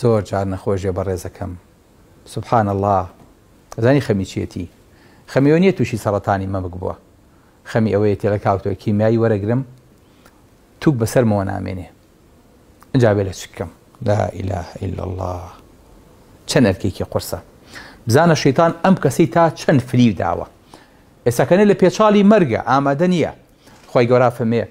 زۆر جار نەخۆشیە بەڕێزەکەم. سبحان اللە ئەزانی خەمی چیەتی خەمی ئەوە نیە توشی سەڕەتانی مەمک بووە خەمی ئەوەیەتی ئەڵێ کاک تۆ کیمیایی وەرەگرم توک بەسەرمەوە نامێنێ ئینجا بێ لە چ بکەم لا اله الا اللە چەند ئەرکێکی قورسە بزانە شەیتان ئەم کەسەی تا چەند فریو داوە ئێستاکەنێ لە پێچاڵی مەرگە ئامادە نییە خی گەورا فەمێ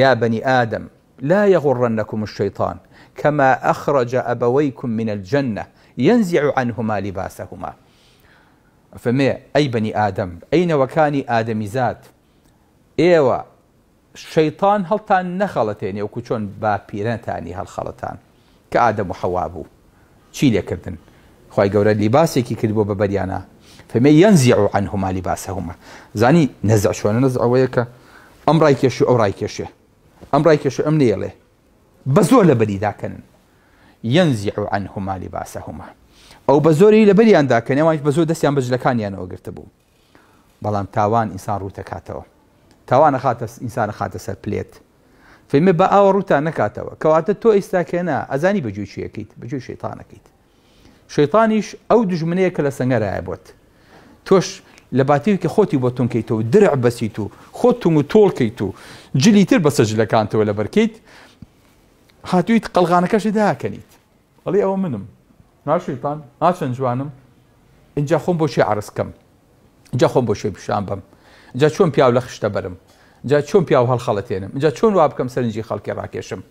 یا بەنی ئادەم لا یغرنکم الشیطان کما اخرج ابویکم من الجنە ینزع عنهما لباسهما ئەفەرمێ، ئەی بەنی ئادەم، ئەی نەوەکانی ئادەمیزاد، ئێوە شەیتان هەڵتان نەخەڵەتێنێ وەکو چۆن باپیرەتانی هەڵخەڵەتان کە ئادەم و حەوا بوو چی لێکردن خوای گەورە لیباسێکی کرد بۆ بەبەریانە فەرمێ ينزع عنهما لباسهما زانی نەزع چۆنە نەزع ئەوەیە کە ئەم ڕایکێشی ئەو ڕایکێشێ ئەم ڕایکێشێ ئەم نەیەڵێ بە زۆر لەبەری داکەنن ينزع عنهما لباسهما ئەو بە زۆری لەبەریان داکەن ئەوانیش بە زۆر دەستیان بە جلەکانیانەوە گرتبوو بەڵام تاوان ئینسان ڕووتەکاتەوە تاوان ئەخاتە ئینسان ئەخاتە سەر پلێت فەرمێ بە ئاوە ڕووتان نەکاتەوە کەواتە تۆ ئێستاکێنە ئەزانی بەگوێی چیەکەیت بەگوێی شەیتانەکەیت شەیتانیش ئەو دوژمنەیە کە لە سەنگەرایە بۆت. تۆش لە باتیوی کە خۆتی بۆ تونگ کەیتەوە و درع بەسیت و خۆت تونگ و تۆڵ کەیت و جلی تر بەسەر جلەکانتەوە لەبەر کەیت، هاتوویت قەڵغانەکەشت داکەنیت. ئەڵێی ئەوە منم. ها شەیتان، ها چەند جوانم. ئینجا خۆم بۆ کێ عەرز کەم؟ ئینجا خۆم بۆ کێ پیشان بەم؟ ئینجا چۆن پیاو لە خشتە بەرم؟ ئینجا چۆن پیاو هەڵخەڵەتێنم؟ ئینجا چۆن وا بکەم سەرنجی خەڵکی ڕاکێشم؟